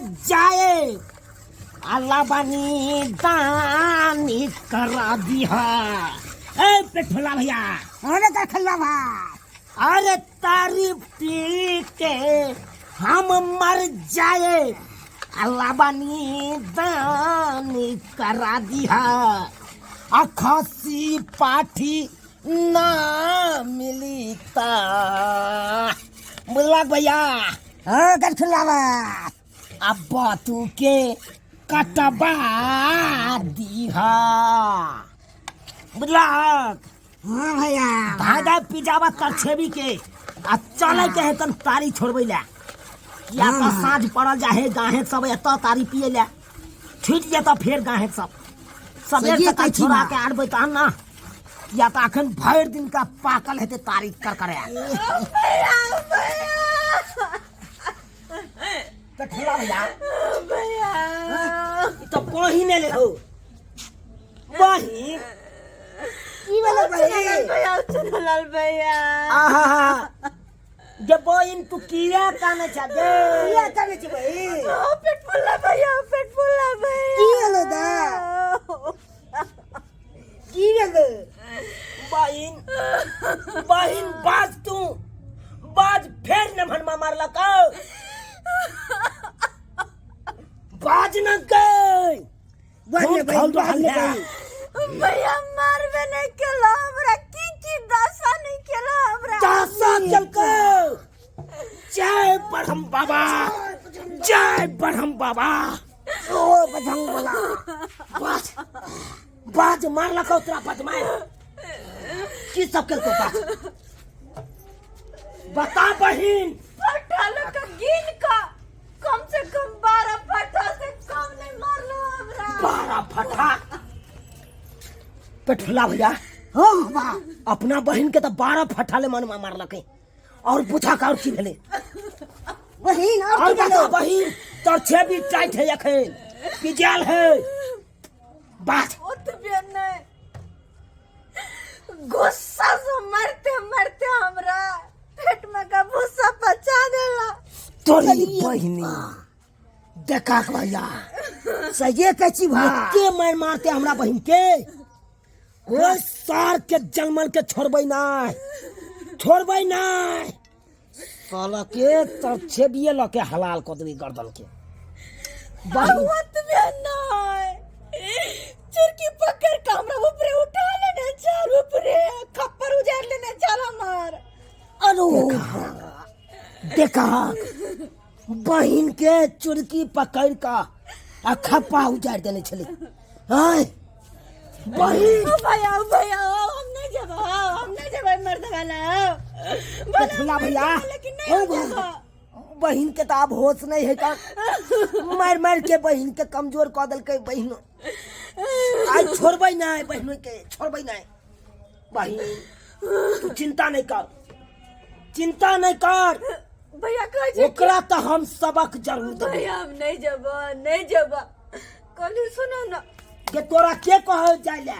जाए अल्लाह बानी दानी करा दिहा। ए पेठला भैया, अरे का खल्ला भा। अरे तारी पी के हम मर जाए, अल्लाह बानी दानी करा दिहा। आ खसी पाठी ना मिली ता बुझलक भैया? हाँ गठला बा। अब बातू के कटबा दीहा, बुझलक? हाँ भैया। धागा पिजावा तर छेबी के आ चले के है तन तारी छोड़बै ला, या तो साँझ पड़ल जाहे, गाहे सब एतऽ तारी पिए ला छूटि जेतऽ, फेर गाहे सब सबेर सहिए सकाल कहै छी छोड़ा बा। के आनबै तहन ना, या तऽ अखन भरि दिन का पाकल हेतै तारी करकरे। भैया, भैया। तऽ ठेला भैया। भैया। ई तऽ बहिन एलै हौ, बहिन। की भेलै बहिन? भैया, चुनलाल भैया। आहा, जे बहिन, तू किया कानै छ गे? किया कानै छी बहिन? ओ, पेट फुल्ला भैया, पेट फुल्ला भैया। की भेलै दा? की भेलै? बहिन, बहिन, बाज, तू बाज, फेर न भनमा मारलक, बाज न गई। बाज ने बहिन, बाज ने बहिन। भैया, मारबे नहीं केला हमरा, की की दशा नहीं केला हमरा। दशा केलको। जय ब्रह्म बाबा, जय ब्रह्म बाबा। ओ बजरंग बोला। बाज, बाज, मारलक तोरा बदमाश? की सब केलको, बाज, बता बहिन। फटा लोग का गिन का कम से कम 12 फटा से कम नहीं मारलो हमरा। 12 फटा? पेठला भैया। हाँ बा। अपना बहिन के तो 12 फटा ले मन मारलकै, और पूछा का और की भेलै? बहिन, और और की बता। भेलै? बहिन, तोर छेबी टाइट है, अखन पिजाल है, बात। ओतबे नहीं, गुस्सा से मरते मरते हमरा पेट में का भूसा पचा देला। तोरी बहिनी, देखा भैया। सहिए कहै छी भा। के मार मारते हमरा बहिन के? ओ सार के जलमल के छोड़बै नहीं, छोड़बै नहीं साला के, तर छेबिए लऽ के हलाल कऽ देबै गर्दन के बहिन। ओतबे नहीं, चुरकी पकड़ के हमरा ऊपरे उठा लेने चल, ऊपरे खप्पर उजाड़ लेने चल हमार। अरे देखा, बहिन के चुरकी पकड़ कऽ आ खप्पा उजाड़ि देने छलै। आँय बहिन? ओ भैया, ओ भैया, ओ हम नहीं जेबै, हम नहीं जेबै मर्द वाला। पथला भैया। लेकिन नहीं ओ जेबै। बहिन के तऽ आब होश नहीं है का, मारि मारि के बहिन के कमजोर कऽ देलकै। बहिन, आइ छोड़बै नहि, बहिन के छोड़बै नहि। बहिन, तू चिंता नहीं कर, चिंता नहीं कर। भैया, कहै छै ओकरा तऽ हम सबक जरूर देबै। भैया, हम नहीं जेबै, नहीं जेबै। कहली सुनो ना। के तोरा के कहल जाय ले?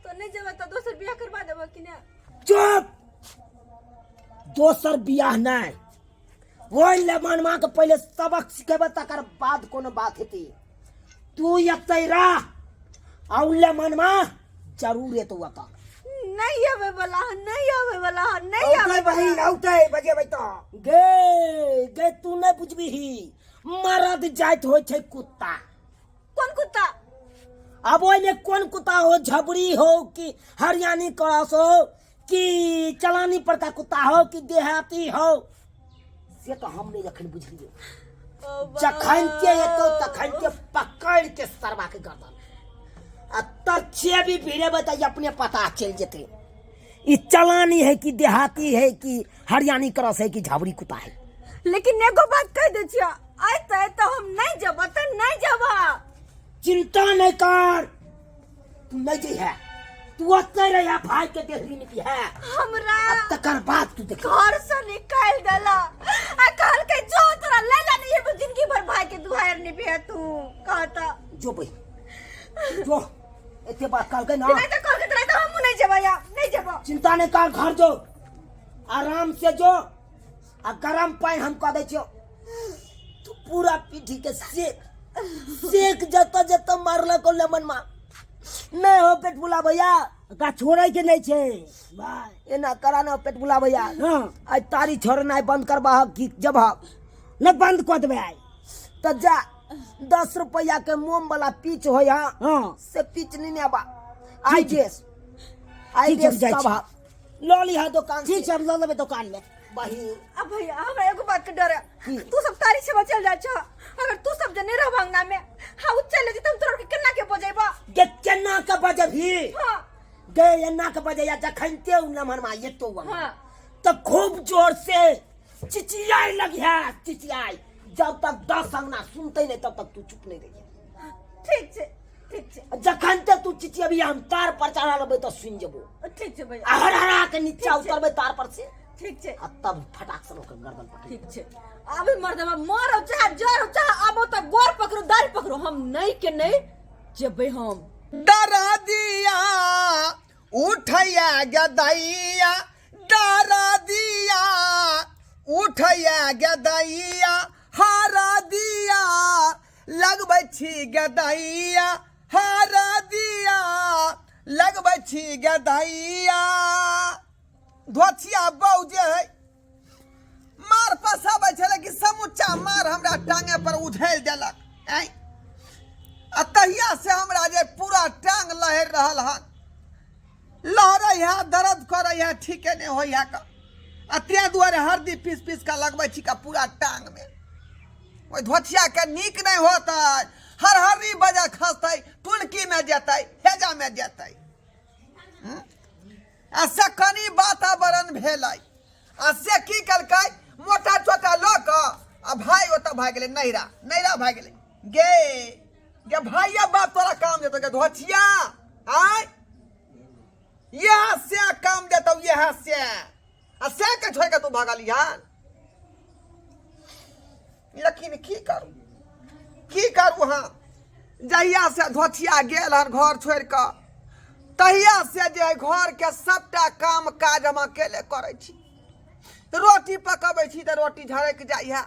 तो नहीं जेबै तो दोसर बियाह करवा देबै कि ना? चुप! दोसर बियाह नहि। ओहि लेमनमा के पहिले सबक सिखेबै, तकर बाद कोनो बात हेतै। तू एतै रह आ उ लेमनमा जरूर एतौ एतऽ। नहीं आवे वाला, नहीं आवे वाला, नहीं आवे। औतै बहिन, औतै, बजेबै तऽ। गे, गे, तू नहि बुझबिही, मरद जाइत होइ छै कुत्ता। कौन कुत्ता? अब ओहिमे कोन कुत्ता हो, झबरी हो कि हरियाणी क्रॉस हो कि चलानी पर का कुत्ता हो कि देहाती हो, से तो हम नहीं अखन बुझलियै। ओ बा। जखन के एतौ तखन के पकड़ के सरवा के गर्दन आ तछे भी भिड़ेबै तऽ अपने पता चलि जेतै, ई चलानी है कि देहाती है कि हरियाणी क्रॉस है कि झबरी कुत्ता है। लेकिन एगो बात कह दे छियो, आते तो हम नहीं जब, तो नहीं जब। चिंता नहीं कर, तू नहीं जइहे, तू ओतै रहिहे, भाई के देखली नहीं है। हमरा आ तकर बाद तू देख। घर से निकाल देला आ कहल के जो तोरा ले ला नहीं है जिंदगी भर भाई के दुहार नहीं भी तू कहता। जो भाई जो, एते बात कहलकै ना। नहीं तो कहल के तोरा तो हम नहीं जेबा या नहीं जेबा। चिंता नहीं कर, घर जो, आराम से जो, आ गरम पानि हम कह दै छियौ। तू पूरा पीठी के सेक सेक जत जत मारलक लेमनमा। नहीं हो पेट बुला भैया। ओकरा छोड़ै के नहीं छै भाय। एना करा ना पेट बुला भैया। हाँ। आज तारी छोड़नाइ बंद करबा की जब नहीं, बंद कऽ देबै आइ। त जा 10 रुपया के मोम वाला पीच हो यहाँ। हाँ। से पीच नहीं आबा आई देश आई ठीक छै, देश जाइ छी। सब लऽ लिहा दुकान। ठीक छै, हम लऽ लेबै दोकान में। बहिन। अब भैया, हमरा एगो बात के डर है। की? तू सब तारी से चल जाइ छ, अगर तू सब जे नहीं रहब अंगना में, हाँ, उ चल जेतै, हम तोरा के केना के बजेबा? गे केना के बजबही? हाँ। गे एना के बजैया, जखनते उ नमहरमा एतो हाँ। तऽ खूब जोर से चिचियाए लगिहे, चिचियाए जब तक 10 अंगना सुनते नहीं तब तक तू चुप नहीं रहिए। ठीक छै, ठीक छै। जखन ते तू चिचियबी, हम तार पर चढ़ा लेबै तऽ सुनि जेबो। ठीक छै भैया। आ हरहरा के नीचा ठीक छै। उतरबै तार पर से। ठीक छै। आ तब फटाक से ओकर गर्दन पकड़। ठीक छै। अभी मर्दवा मरो चाहे जरो चाहे आबो तऽ गोर पकड़ो, दाढ़ी पकड़ो, हम नहीं के नहीं जेबै हम। डरा दिया उठैया गदैया, डरा दिया उठैया गदैया, हरा दिया लगबै छी गदैया, हरा दिया लगबै छी गदैया। धोथिया बौ जे है मार पसाबै छलै कि समुच्चा मार हमरा टांगे पर उझेल देलक। आँय, आ तहिया से हमरा जे पूरा टांग लहरि रहल हन, लहरै है, दर्द करै है, ठीके नहि होइ है। आ तें दुआरे हरदी पीस पीस कऽ लगबै छी का पूरा टांग मे। ओहि धोथिया के नीक नहि होतै, हरहरी बजा खसतै, टुनकी मे जेतै, हेजा मे जेतै। आ से कनि वातावरण भेलै आ से की केलकै, मोटा चोटा लऽ कऽ आ भाय ओतऽ भागि गेलै, नैहरा नैहरा भागि गेलै। गे गे भाइया बाप तोरा काम देतौ गे धोथिया, आय इएह से काम देतौ, इएह से आ से के छोड़ि कऽ तू भगलिहन। लेकिन की करू, की करू हम? जहिया से धोथिया गेल हन घर छोड़ि कऽ तहिया से जे घरके सबटा काम काज हम अकेले करै छी। रोटी पकबै छी तऽ रोटी झरकि जाइ है,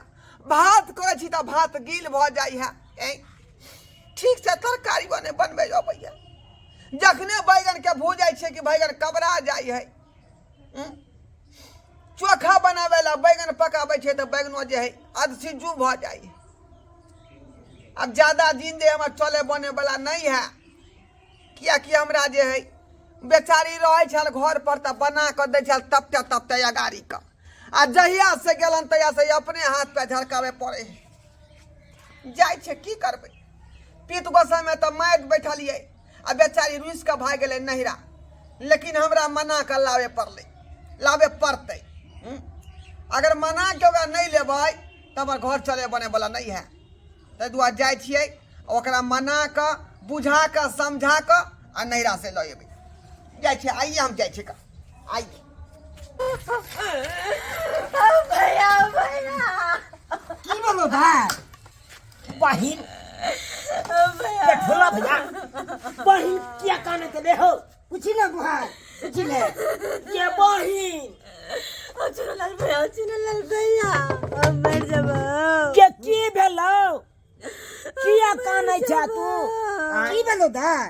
भात करै छी तऽ भात गील भऽ जाइ है, ठीक से तरकारी बने बनबै अबैया। जखने बैगनके भूजै छियै कि बैगन कबरा जाइ है। चोखा बनाबै लए बैगन पकाबै छियै तऽ बैगनो जे है अधसिज्जू भऽ जाइ है। आब ज्यादा दिन जे हमर चले बने वाला नहि है, किएकि हमरा जे है बेचारी रहै छल घर पर तऽ बना कऽ दै छल तपते तपते अगाड़ी कऽ, आ जहिया से गेलन तहिया से अपने हाथ पे झरकाबै पड़ै है। जाइ छै, की करबै? पीत गोसामे तऽ मारि बैठलियै आ बेचारी रुसि कऽ भागि गेलै नहिरा, लेकिन हमरा मना कऽ लाबे पड़लै, लाबे पड़तै। अगर मना के ओकरा नहि लेबै तऽ हमर घर चले बने वाला नहि है। ताहि दुआरे जाइ छियै ओकरा मना कऽ बुझा कऽ समझा कऽ आ नैहरा से लऽ अयबै। जाइ छियै, आइए हम जाइ छियै, आइए। भैया, भैया। की बोलो भाय? बहिन। भैया। पेठोला भैया, बहिन किया काने के ले हो? पूछी ना भाय, पूछी ले। के बहिन? ओ चुनलाल भैया, ओ चुनलाल भैया, हम मर जब। के की भेलो? किया कानै छा तू? की भेलो दाय?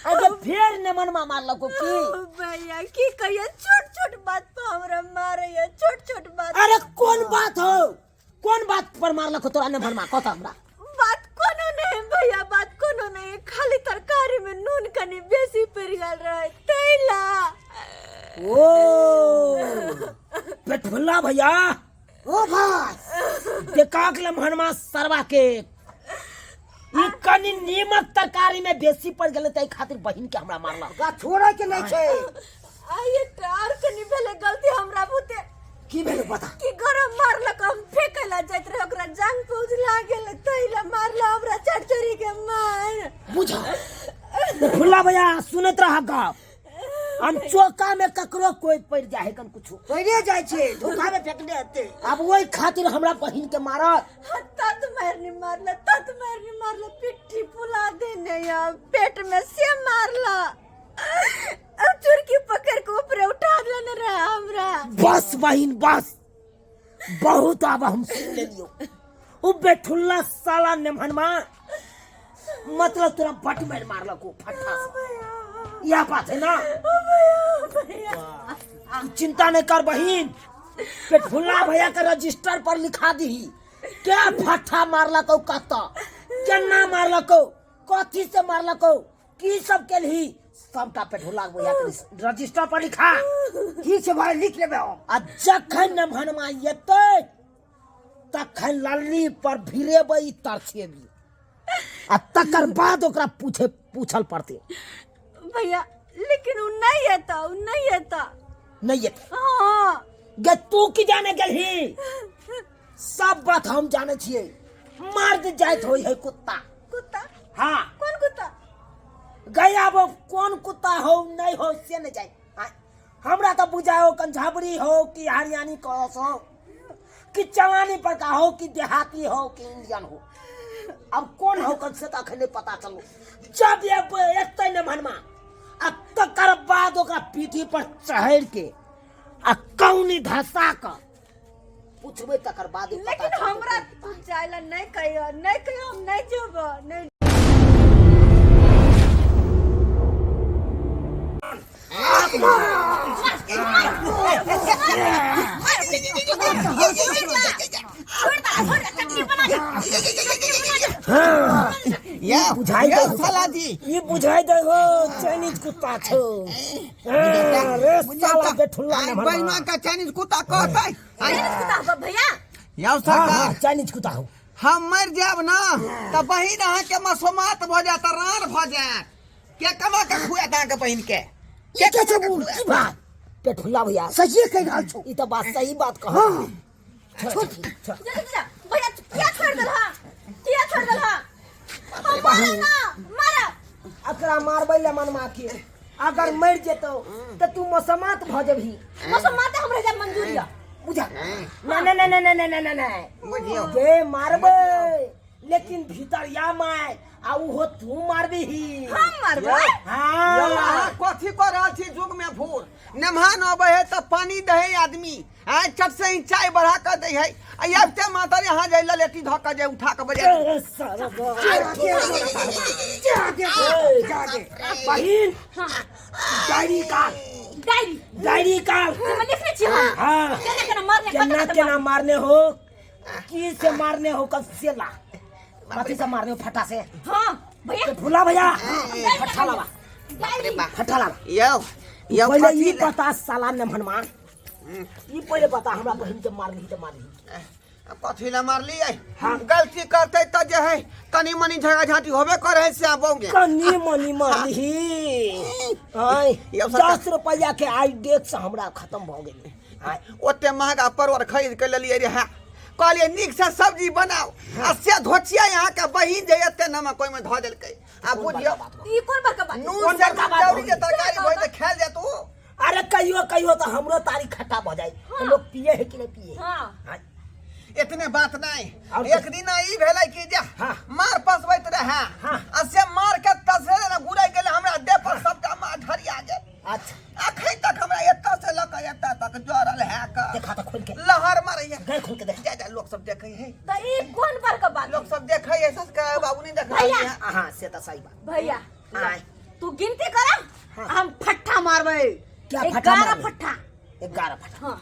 अरे फेर नेमनमा मारलको की? भैया, की कहिए, छोट छोट बात पर हमरा मारैया, छोट छोट बात। अरे कोन बात हो, कोन बात पर मारलको तोरा नेमनमा, कहता हमरा। बात कोनो नहीं भैया, बात कोनो नहीं, खाली तरकारी में नून कनी बेसी पड़ गेल रहे तैला। ओ पेटफुल्ला भैया। ओ भाय। देखाक लम्हनमा सरवा के ई कनी नीमक तरकारी में बेसी पड़ गेलै ताहि खातिर बहिन के हमरा मारलक। ओकरा छोड़ै के नहीं छै। आइए आर कनी भेलै गलती हमरा बुते। की भेलै बता? कि गरम मारलक, हम फेंके ला जाइत रहे, ओकरा जांग पे उजला गेल तैला मारला हमरा चरचरी के मार। बुझ फुल्ला भैया, सुनैत रह गप, हम चौका में ककरो कोई पड़ जाए कन कुछो। पड़े जाइ छै, धोखा में फेंकने हेतै। अब वही खातिर हमरा बहिन के मारत? हाँ, तत मारनी मारला, तत मारनी मारला, पिट्ठी फुला देने या पेट में से मारला, अब चुरकी पकड़ के ऊपर उठा लेने रहे हमरा। बस बहिन बस, बहुत, अब हम सुन लेलियो। उ बेठुल्ला साला नेमहनमा मतलब तोरा बट मार मारलक ओ फट्टा से यह बात है ना तू चिंता नहीं कर बहिन पेटफुल्ला भैया के रजिस्टर पर लिखा दी क्या फट्टा मारलक कत केना मारलक कथी से मारलक की सब केलही सबटा पेटफुल्ला भैया के रजिस्टर पर लिखा। ठीक छै भाई, लिख लेबै हम। आ जखन नमहनमा एतै तखन लल्ली पर भिरेबै ई तरछेबी आ तकर बाद ओकरा पूछे पूछल पड़तै। भैया लेकिन उ नहीं एता, उ नहीं एता। नहीं एतै? हाँ। गे तू की जाने गेलही? सब बात हम जाने छियै। मर्द जाइत होय है कुत्ता। कुत्ता? हाँ। कौन कुत्ता? गया वो कौन कुत्ता हो नहीं हो से नहीं जाए। हाँ, हमरा तो बुझाओ कंझाबरी हो कि हरियाणी क्रॉस हो कि चलानी पर का हो कि देहाती हो कि इंडियन हो, अब कौन हो कल से तो अखन नहीं पता चलो। जब ये एतै ने मनमा आ तकर बाद ओकरा पीठी पर चढ़ के आ कौनी धसा क पूछबै तकर बाद ही पता लेकिन चलतै। हमरा तू जाइला नहीं कहियो, नहीं कहियो, हम नहीं जेबो, नहीं। या बुझाई या दे। साला जी। ई बुझाई दे हो चाइनीज कुत्ता छौ। रे साला बेठुल्ला ने भरवा। बहिना का चाइनीज कुत्ता कहतै। चाइनीज कुत्ता हो भैया? यौ हाँ, सरकार। हाँ, चाइनीज कुत्ता हो। हम मर जायब ना त बहिन अहाँ के मसोमात भ जायत, रान भ जायत। के कमा के खुआत अहाँ के बहिन के? के के छै बोल की बात? पेठुल्ला भैया सचिए कहि रहल छौ। ई त बात सही बात कह। हाँ। छोड़, छोड़। जा, जा, जा। भैया किया छोड़ देलहा? किया छोड़ देलहा? हम मारा ना, मारा। एकरा मारबै ले मनमा के अगर मर जेतौ त तू मसमात भ जेबही। मसमात हमरा जा मंजूर या। बुझा ना ना ना ना ना ना ना ना। बुझियौ। गे मारबै लेकिन भीतर या my आ उहो तू मारबी। हम मारबै? हाँ। यौ, अहाँ कथी कऽ रहल छी जुग में भूर? नेमहान अबै है तऽ पानी दै है आदमी, आइ चट से ही चाय बढ़ा कऽ दै है, आ आबिते मातर यहाँ जाइ ललेटी धऽ कऽ जे उठा कऽ बजा। ए, साला बहिन, डायरी काल। डायरी? डायरी काल। हम लिखने छी हम। हाँ। केना केना मारने, केना कत कत केना मारने हो, की से मारने हो, कब से ला कथी से मारने हो फटा से। हाँ भैया। तो भूला भैया फटा लावा। डायरी। फटा लावा। यौ यौ, पहिले कथी ई पता साला नेमहनमा, ई पहिले पता हमरा बहिन के मारली त मारली। कथी ला मारलियै? हाँ। गलती करतै तऽ जे है कनी मनी झगड़ा झांटी होबे करे है से बौगे। कनी मनी मारली आय। यौ सरकार। 10 रुपया के आई डेट से हमरा खत्म भ गेलै। आय, ओते महंगा परवर खरीद के लेलियै रे, कहलियै नीक से सब्जी बनाओ आ से धोचिया यहाँ के बहिन जे एते नमक ओहिमे धऽ देलकै। आ बुझियौ ई कोन बड़का बात? नून कोन से बड़का बात चौरी के होई? तरकारी होई तऽ खायल जायत ओ। अरे कहियो कहियो तो हमरो तारी खट्टा भ जाए तो लोग पिए है कि नहीं पिए? हाँ। हाँ। इतने बात नहीं। और एक दिन ई भेलै कि जे हाँ। मार पसबैत रहे हाँ। आ से मार के तसरे ने गुरै गेलै हमरा देह पर सबटा मार ढरिया गेल। अच्छा। अखन तक हमरा एतऽ से लऽ कऽ एतऽ तक जरल है के। देखा तो खोल के। लहर मारैया। गए खोल के देख। जा जा, लोग सब देखै है। त ई कोन बड़का बात? लोग सब देखै है ससका बाबू नहीं देख भैया। है। हाँ से तो सही बात। भैया आय। तू गिनती कर, हाँ। हम फट्ठा मारबै। क्या फट्ठा 11 मारबै? फट्ठा। 11 फट्ठा। हाँ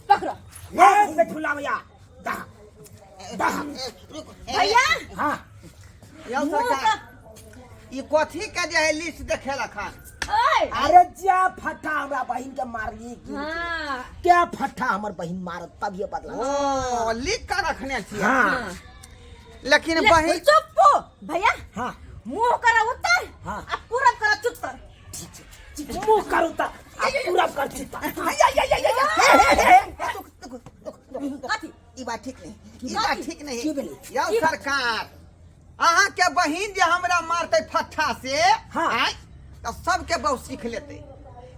पकड़ो। ए, बेठुला भैया दहा दहा। भैया। हाँ। यौ सरकार, ई कथी के जे है लिस्ट देखेलक हन? ओए। अरे जा फट्ठा हमरा बहिन के मारली की? हाँ। क्या फट्ठा हमर बहिन मारत तब ये बदला। ओ लिख के रखने छियै। हाँ। लेकिन ले, बहिन चुप हो भैया। हाँ। मुंह करा उत्तर हाँ। आ पूरब करा चुत्तर। मुंह कर उत्तर आ पूरब कर चुत्तर। कथी? ई बात ठीक नहीं, ई बात ठीक नहीं। की भेलै? यौ सरकार, अहाँ के बहिन जे हमरा मारतै फट्ठा से, हाँ। आँय, तऽ सबके बहु सीख लेतै,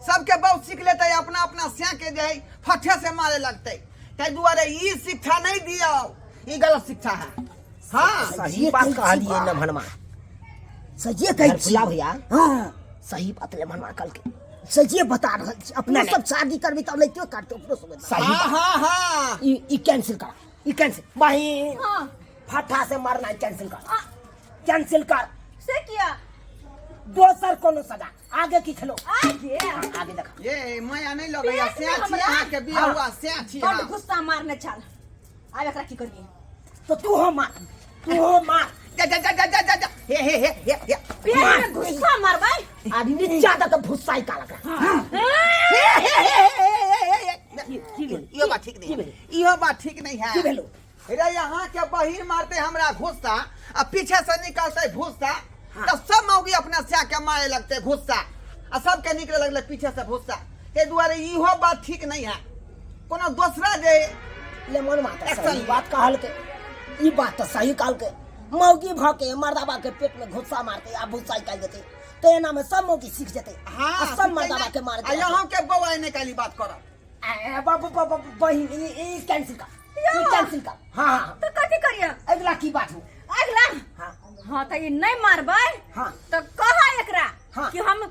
सबके बहु सीख लेतै, अपना अपना स्या के जे है फट्ठे से मारे लगतै। ताहि दुआरे ई शिक्षा नहीं दियौ, ई गलत शिक्षा है। हाँ। सही बात कहलिए नमहनमा। सचिए कहै छी भुला भैया। हाँ। सही बात ले मनवा कल के। सचिए बता रहल छी। अपना नहीं, सब शादी करबी तब लैतियो काटतो अपनो सब। सही हाँ, बात। हाँ, हाँ। ई कैंसिल करा, ई कैंसिल। बहिन। हाँ। फट्ठा से मारना कैंसिल कर, कैंसिल कर। से किया? दोसर कोनो सजा आगे की खेलो। आगे? हाँ, आगे देखा। ये माया नहीं लगैया। पेट में से छी हमरा- अहाँ के बियाह हुआ से छी। बड हाँ। गुस्सा मारने छल, आब एकरा की करिए? तो तू हो मार, तू हो मार। जा जा जा जा जा जा जा हे हे हे हे हे। पेट में गुस्सा मारबै। आ नीचा दऽ के भुस्सा निकाल एकरा। इहो बात ठीक नहीं है, इहो बात ठीक नहीं है। की भेलो? रे यहाँ के बहिन मारते हमरा घुस्सा आ पीछे से निकलते भूसा। तो सब मौगी अपना स्या के मारे लगते घुस्सा आ सबके निकले लगले पीछे से भूसा। ताहि दुआरे इहो बात ठीक नहीं है, कोनो दोसरा जे ले मन माता एक्शन सही लिअ। बात कहलकै, ई बात तऽ सही कहलकै। मौगी भऽ के मर्दाबा के पेट में घुस्सा मारते आ भूसा निकालि देतै तऽ एना में सब मौगी सीख जेतै। हाँ, आ सब मर्दाबा के मार आ यहाँ के बौआ नहि काली बात करब। ए बाबू बाबू बहिन, ई ई कैंसिल कर, ई कैंसिल कर। हाँ हाँ। तऽ कथी करिए? अगला की बात हो? अगला? हाँ। हाँ, तऽ ई नहि मारबै। हाँ। तऽ कह एकरा हाँ। कि हम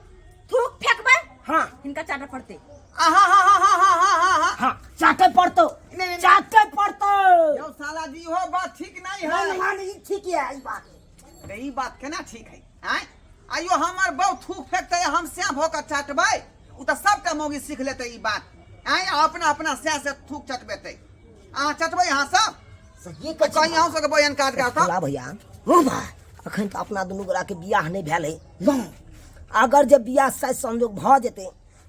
थूक फेंकबै। हाँ। हिनका चाटऽ पड़तै। आहा हा हा हा हा हा हा हा। हाँ, चाटे पड़तो। नहीं, नहीं, नहीं। चाटे पड़तो। यौ साला जी, इहो बात ठीक नहीं है। नहीं, नहीं, नहीं, ठीक है ई बात। अरे ई बात केना ठीक है? आँय आइयो हमर बहू थूक फेंकतै हम स्या भऽ कऽ चाटबै? ओ तऽ सबटा मौगी सीख लेतै ई बात। आँय आ अपना अपना स्या से थूक चटबेतै। अहाँ चटबै? अहाँ सब सही कहै छी। कहीं अहूँ सबके बहिन काज करता। भोला भैया, हो बा, अखन तऽ अपना दुनू गोरा के बियाह नहि भेल है न। अगर जे बियाह शायद संजोग भऽ जेतै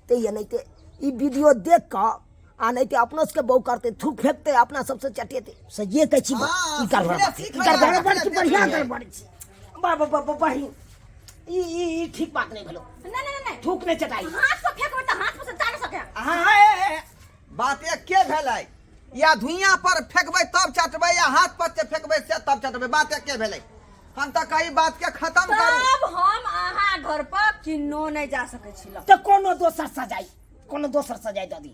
तऽ एनाहिते ई वीडियो देख कऽ आ नहि तऽ अपनो सबके बहु करतै, थूक फेंकतै, अपना सबसँ चटेतै। सहिए कहै छी बा, हाँ, ई गड़बड़ सीखले, बात छै, ई सीखले, गड़बड़ सीखले, बड़ बढ़िया सीखले। गड़बड़ छै। बा बा बा बा, बहिन, ई ई ई ठीक बात नहि भेलो। नहि नहि नहि। थूक नहि चटाई। हाथ से फेंकबै तऽ हाथ पर से चाट सकै। हाँ, हाँ, ए, ए, ए, बात एके भेलै, या धुइयां पर फेंकबै तब चटबै या हाथ पर से फेंकबै से तब चटबै, बात एके भेलै। हम तऽ कही बात के खत्म करू। तब हम अहाँ घर पर किन्नो नहि जा सकै छी लऽ। तऽ कोनो दोसर सजाई, कोनो दोसर सजाई दऽ दी,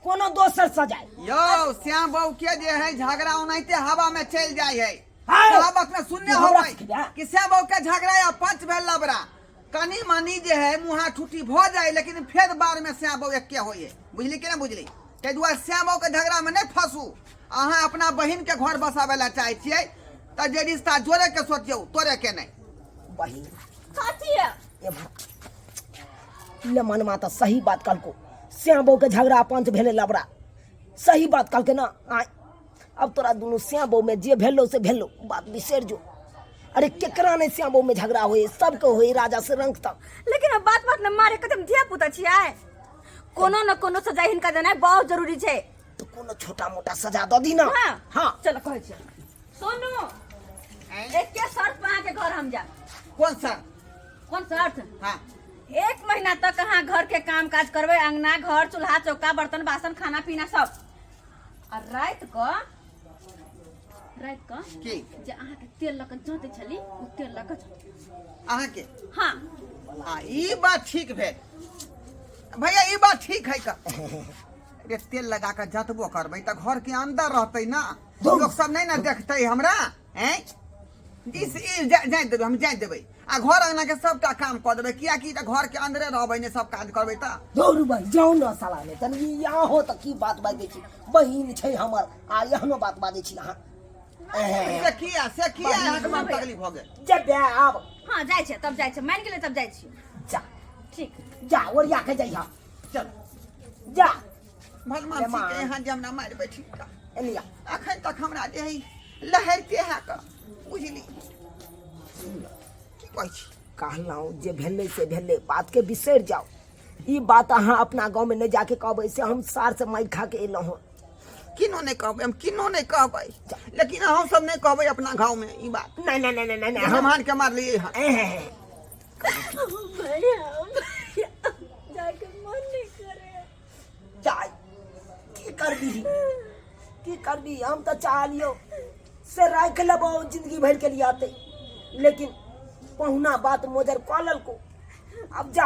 कोनो दोसर सजाई। यौ श्याम बाबू के जे है झगड़ा ओनाहिते हवा में चलि जाइ है। हाँ। कहावत में सुनने तू हमरा होबै सिखबे? कि श्याम बाबू के झगड़ा या पंच भेल लबरा, कनी मनी जे है मुहा ठूठी भऽ जाय, लेकिन फेर बार में श्याम बाबू एके होइए। बुझली कि नहि बुझली? ताहि दुआरे श्याम बाबू के झगड़ा में नहि फंसू। अहाँ अपना बहिन के घर बसाबै लए चाहै छियै तऽ जे रिश्ता जोड़े के सोचियौ, तोड़े के नहि। बहिन। कथी है? ए भा ले मनमा तऽ सही बात कहलको, श्याम बहू के झगड़ा पंच भेलै लबरा, सही बात कहलकै ना। आय अब तोरा दुनू श्याम बहू में जे भेलो से भेलो, बात बिसरि जो। अरे केकरा नहीं श्याम बहू में झगड़ा होए, सबके होए, राजा से रंग तक। लेकिन अब बात बात में मारे कदम धिया पुता छियै, कोनो न कोनो सजा हिनका देनाइ बहुत जरूरी छै। तो कोनो छोटा मोटा सजा दऽ दी ना। हाँ। हाँ। चलो कहै छियै, सोनू, एके शर्त पर अहाँके घर हम जायब। कोन शर्त? कोन शर्त? हाँ। एक महीना तक अहाँ घर के काम काज करबै, अंगना घर, चूल्हा चौका, बर्तन बासन, खाना पीना सब, आ राति कऽ, राति कऽ की? जे अहाँके तेल लऽ कऽ जोतै छली, ओ तेल लऽ कऽ जोतबै। अहाँके? हाँ। हाँ, ई बात ठीक भेल भैया, ई बात ठीक है। का रे तेल लगा कऽ जतबो करबै तऽ घर के अंदर रहतै ना, लोक सब नहीं ना देखतै हमरा। हैं इस ई जाय देबै, हम जाय देबै आ घर अंगना के सबटा काम कऽ देबै, कियाकि तऽ घर के अंदरे रहबै ने सब काज करबै तऽ। दौड़ बहिन, जाउ न साला ने तनी यहाँ हो तऽ की बात बाजै छी, बहिन छै हमर आ एहनो बात बाजै छी अहाँ। से किया, से किया अहाँके मन तकलीफ भऽ गेल? जेबै आब। हाँ, जाइ छै तब, जाइ छै, मानि गेलै तब जाइ छी। जा। ठीक। जा, ओरिया के जइह। चल। जा। भगवान ले माँ। के यहाँ जे हमरा मारि बैठी एलिया। अखन तक हमरा जे है लहरते है क बुझली की कहै छी? कहलहुँ जे भेलै से भेलै, बातके बिसरि जाउ। ई बात अहाँ अपना गाँवमे नहि जाके कहबै से हम सार से मारि खा के एलहुँ हँ। किनो नहि कहबै, हम किनो नहि कहबै, लेकिन अहूँ सब नहि कहबै अपना गाँव में ई बात। नहि नहि नहि नहि नहि। हम हार के मारलियै हँ। भैया, भैया, जाके मन नहीं करे। जाय की करबी, की करबी, हम तऽ चाहलियौ से राखि लेबौ जिंदगी भरि के लिए आते, लेकिन पहुना बात मोजर कऽ लेलको। अब जा,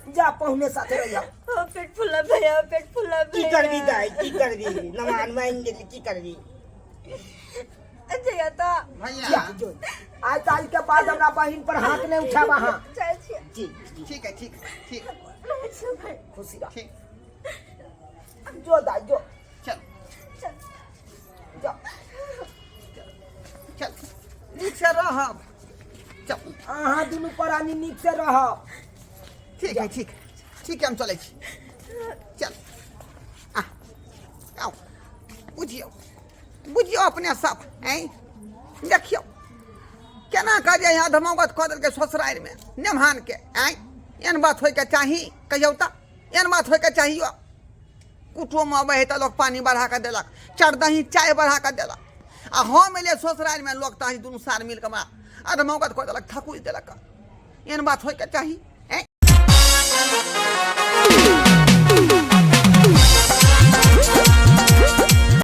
जा, पहुने साथे रहिया। ओ, पेट फुला भैया, पेट फुला। की भैया करबी दाइ, की करबी? नमान मानि गेली, की करबी? जइया तऽ भैया। जा, जो। आइ काल्हि के बाद हमरा बहिन पर हाथ नहि उठायब अहाँ। जाइ छियै। जी जी। ठीक है, ठीक ठीक। रहै छियै भाइ। खुशी रह। ठीक। जो दाइ, जो। चल। चल। जा। अहाँ दुनू प्राणी नीक से रहब। ठीक है, ठीक ठीक है, हम चलै छी। चल आ, आउ, बुझियौ बुझियौ अपने सब। ऐं देखियौ केना कऽ जे यहाँ धमौगत कऽ देलकै ससुरारिमे नेमहानके। आँय, एहन बात होइके चाही? कहियौ तऽ, एहन बात होइके चाहियो? कुटुम अबै है तऽ लोक पानि बढ़ा कऽ देलक, चरदही चाय बढ़ा कऽ देलक, आ हम एलियै ससुरारिमे, लोक तऽ दुनू सार मिल कऽ हमरा अधमौगत कऽ देलक, थकुचि देलक। एहन बात होइके चाही? ऐं?